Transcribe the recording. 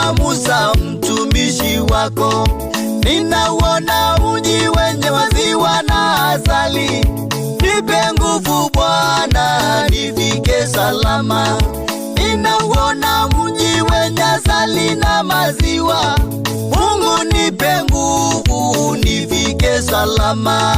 na Musa mtumishi wako. Ninauona mji wenye maziwa na asali. Nipe nguvu Bwana, nifike salama. Ninauona mji wenye asali na maziwa. Mungu nipe nguvu, nifike salama.